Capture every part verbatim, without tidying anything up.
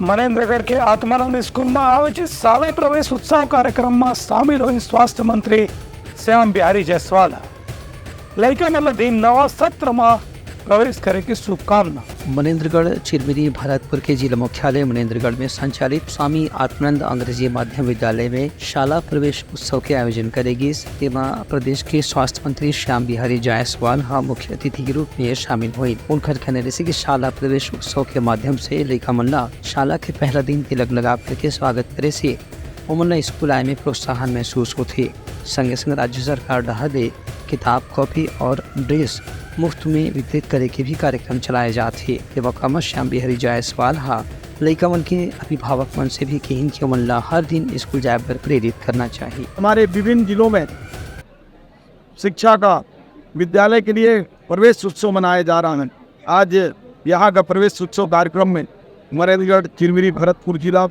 मनेन्द्रगढ़ के आत्मानंद स्कूल म आयोजित शाला प्रवेश उत्सव कार्यक्रम म शामिल होइस स्वास्थ्य मंत्री श्याम बिहारी जायसवाल ह। लइका मन ल दीन नवा सत्र म प्रवेश करे के शुभकामना। मनेन्द्रगढ़ चिरमिरी भरतपुर के जिला मुख्यालय मनेन्द्रगढ़ में संचालित स्वामी आत्मानंद अंग्रेजी माध्यम विद्यालय में शाला प्रवेश उत्सव के आयोजन करे गिस। तेमा प्रदेश के स्वास्थ्य मंत्री श्याम बिहारी जायसवाल ह मुख्य अतिथि के रूप में शामिल होइस। उनकर कहना रहिस कि शाला प्रवेश उत्सव के माध्यम से लइका मन ला शाला के पहला दिन तिलक लगा करके स्वागत करे से ओमन ला स्कूल आए में प्रोत्साहन महसूस होथे। संगे संग राज्य सरकार डहार ले किताब, कॉपी और ड्रेस मुफ्त में वितरित करे के भी कार्यक्रम चलाए जात हे। ये मौका म श्याम बिहारी जायसवाल ह लइका मन के अभिभावक मन से भी किहिन कि ओमन ला हर दिन स्कूल जाए बर प्रेरित करना चाहिए। हमारे विभिन्न जिलों में शिक्षा का, विद्यालय के लिए प्रवेश उत्सव मनाया जा रहा है। आज यहाँ का प्रवेश उत्सव कार्यक्रम में मनेन्द्रगढ़ चिरमिरी भरतपुर जिला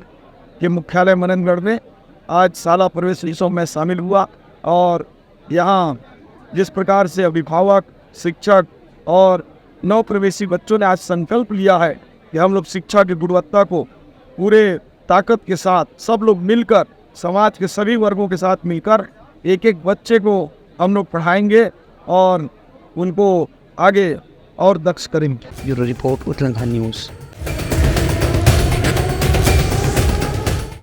के मुख्यालय मनेन्द्रगढ़ में आज शाला प्रवेश उत्सव में शामिल हुआ और यहाँ जिस प्रकार से अभिभावक, शिक्षक और नव प्रवेशी बच्चों ने आज संकल्प लिया है कि हम लोग शिक्षा की गुणवत्ता को पूरे ताकत के साथ सब लोग मिलकर, समाज के सभी वर्गों के साथ मिलकर एक एक बच्चे को हम लोग पढ़ाएंगे और उनको आगे और दक्ष करेंगे। ब्यूरो रिपोर्ट, उतलंघा न्यूज़।